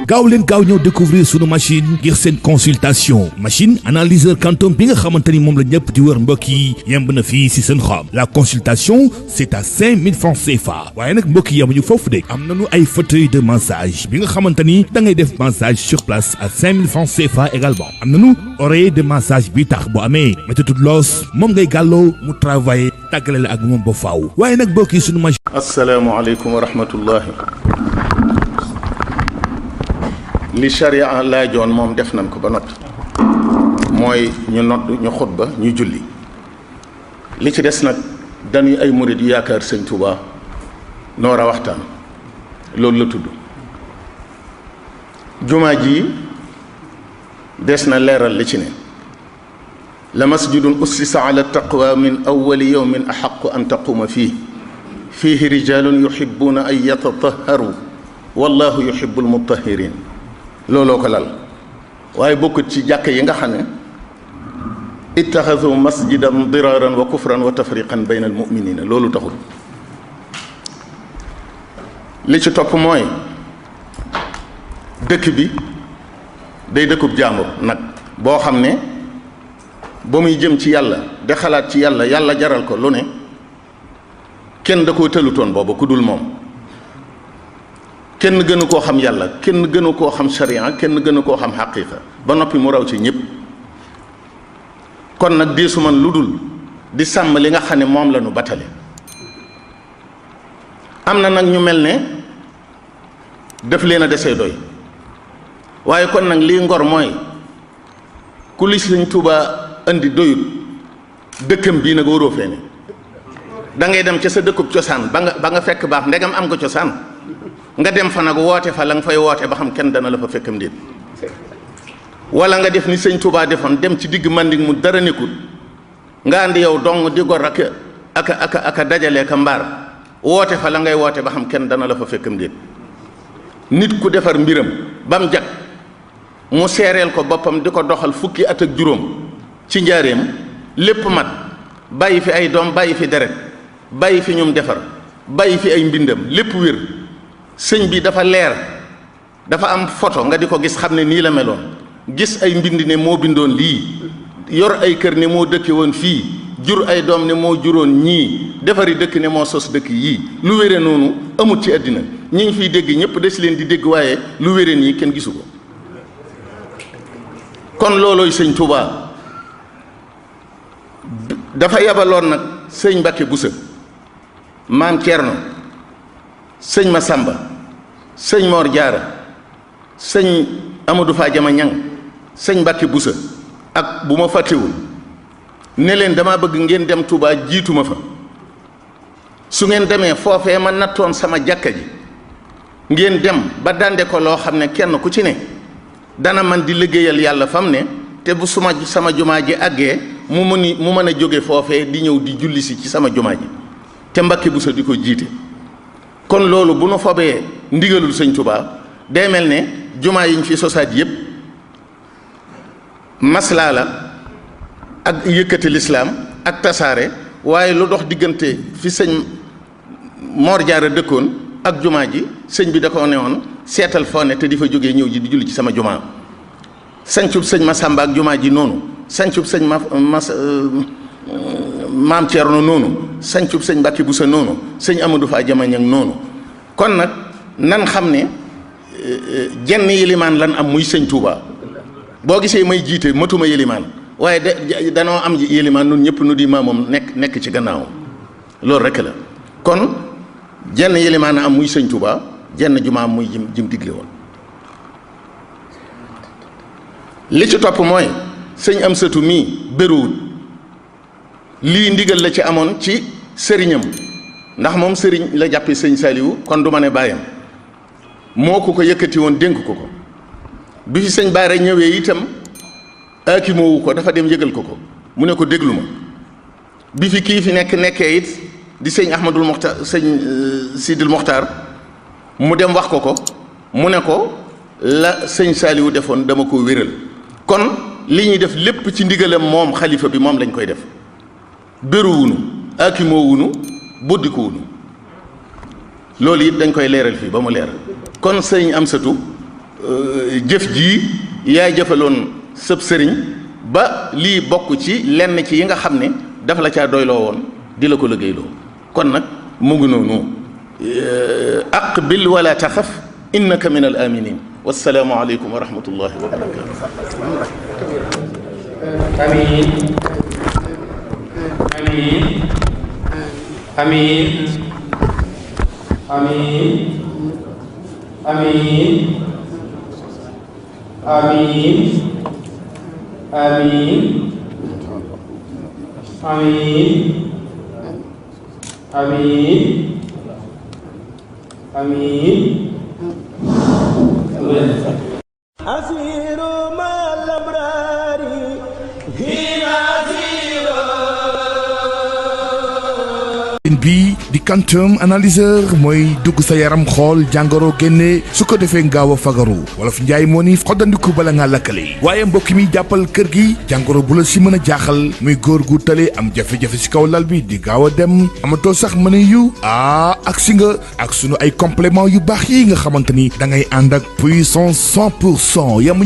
gaaw leen gaaw ñëw découvrir sunu machine ngir seen consultation machine analyseur quantum bi nga xamante ni moom la ñëpp di wër mbokk yi yemb na fii si seen xob la consultation c'est à 5000 francs CFA waaye nag mbokk yi yemuñu foofu de am nañu ay fauteuil de massage bi nga xamante ni da ngay def massage sur place à 5000 francs CFA également am nañu oreiller de massage bi tax bu amee méthode loos moom ngay gàlloo mu travailler tàggale la ak moom ba faaw waaye nag mbokk yi sunu machine. asalaamaaleykum wa rahmatullahi. li charia laajoon moom def nañ ko ba noppi mooy ñu nodd ñu xutba ñu julli li ci des nag dañuy ay murid yu yaakaar sëñ Tuuba noor a waxtaan loolu la tudd jumaa ji des na leeral li ci ne la masjidun ussisa ala taqwa min awwali yawmin axaqu an taquma fiihi rijalun yuhibbuna an yatatahharu wallahu yuhibbul mutahhirin looloo ko lal waaye bokkut ci jàkk yi nga xam ne ittaxasu masjidan diraran wa kufran wa tafriqan bayna almuminina loolu taxul li ci topp mooy dëkk bi day dëkkub jaambur nag boo xam ne ba muy jëm ci yàlla de xalaat ci yàlla yàlla jaral ko lu ne kenn da koo tëlutoon booba ku dul moom kenn gënu koo xam yàlla kenn gënu koo xam sharia kenn gënu koo xam xaqiiqa ba noppi mu raw ci ñëpp kon nag deesu man lu dul di sàmm li nga xam ne moom la ñu batale am na nag ñu mel ne def leen a desee doy waaye kon nag lii ngor mooy ku li Sëñ Tuubaa indi doyut dëkkam bii nag waroo fee ne da ngay dem ca sa dëkkub cosaan ba nga fekk baax ndegam am nga cosaan nga dem fa nag woote fa la nga fay woote ba xam kenn dana la fa fekkam déet wala nga def ni Sëñ Tuubaa defoon dem ci digg Manding mu dara nekkul nga andi yow dong di gor ak dajale ka mbaar woote fa la ngay woote ba xam kenn dana la fa fekkam déet nit ku defar mbiram ba mu jag mu seereel ko boppam di ko doxal fukki at ak juróom ci njaareem lépp mat bàyyi fi ay doom bàyyi fi deret bàyyi fi ñum defar bàyyi fi ay mbindam lépp wér sëñ bi dafa leer dafa am photo nga di ko gis xam ne nii la meloon gis ay mbind ne moo bindoon lii yor ay kër ne moo dëkke woon fii jur ay doom ne moo juróon ñii defari dëkk ne moo sos dëkk yii lu wére noonu amut ci àddina ñi ngi fiy dégg ñëpp des leen di dégg waaye lu wére nii kenn gisu ko kon loolooy sëñ Tuubaa dafa yabaloon nag sëñ Mbàkke Buso maam Cerno sëñ Masamba sëñ Mor Jaara sëñ Amadou Fadiama Ñang sëñ Mbàkke Buso ak bu ma fàttewul ne leen dama bëgg ngeen dem Touba jiituma fa su ngeen demee foofee ma nattoon sama jàkka ji ngeen dem ba dande ko loo xam ne kenn ku ci ne dana man di liggéeyal yàlla fam ne te bu sama jumaa ji àggee mu mën a jóge foofee di ñëw di julli si ci sama jumaa ji te Mbàkke Buso di ko jiite kon loolu bu nu fobee ndigalul sëñ Touba day mel ne jumaa yi ñu fi sosaat yépp maslaa la ak yëkkati lislaam ak tasaare waaye lu dox diggante fi sëñ Mor Jaara dëkkoon ak jumaa ji sëñ bi da ko ne woon seetal foo ne te di fa jógee ñëw ji di julli ci sama jumaa sancub sëñ Masamba ak jumaa ji noonu sancub sëñ maam Ceerno noonu sancub sëñ Mbàkke Buso noonu sëñ Amadou Fadiama Ñang noonu kon nag nan xam ne jenn yilimaan lan am muy sëñ Tuubaa boo gisee may jiite matuma yilimaan waaye danoo am yilimaan nun ñëpp nu di maamoom nekk ci gannaawam loolu rekk la kon jenn yilimaan am muy sëñ Tuubaa jenn jumaa muy jim digle woon li ci topp mooy sëñ Amsatu mii bëriwul lii ndigal la ci amoon ci sëriñam ndax moom sëriñ la jàppe sëñ Saliou kon du ma ne bàyyam moo ko yëkkati woon dénk ko bi fi sëñ Baara ñëwee itam aakimoo wu ko dafa dem yëgal ko mu ne ko déglu ma bi fi kii fi nekkee it di sëñ Ahmadul Moxtar sëñ Sidil Moxtar mu dem wax ko mu ne ko la sëñ Saliou defoon dama ko wéral kon li ñuy def lépp ci ndigalam moom xalifa bi moom lañ koy def béruwunu aakimoo wunu boddiku wunu loolu it dañ koy leeral fii ba mu leeral kon sëñ Amsatu jëf jii yaa jëfaloon sëb sëriñ ba lii bokk ci lenn ci yi nga xam ne dafa la caa doyloo woon di la ko liggéeyloo kon nag mu ngi noonu aqbil wala taxaf innaka min al aminin wassalaamu aleykum wa rahmatullahi wa barakatuh amiin amiin amiin amiin amiin amiin amiin amiin amiin amiin asiru mal abrari bi di Quantum Analyzer mooy dugg sa yaram xool jàngoro génne su ko defee gaaw a fagaru wolof njaay moo ni xoddandiku bala ngaa lakkale waaye mbokk mi jàppal kër gi jàngoro bu la si mën a jaaxal muy góor gu tële am jafe-jafe si kaw lal bi di gaaw a dem amatoo sax mën a yu ak si nga ak sunu ay complément yu baax yi nga xamante ni da ngay ànd ak puissance 100% yam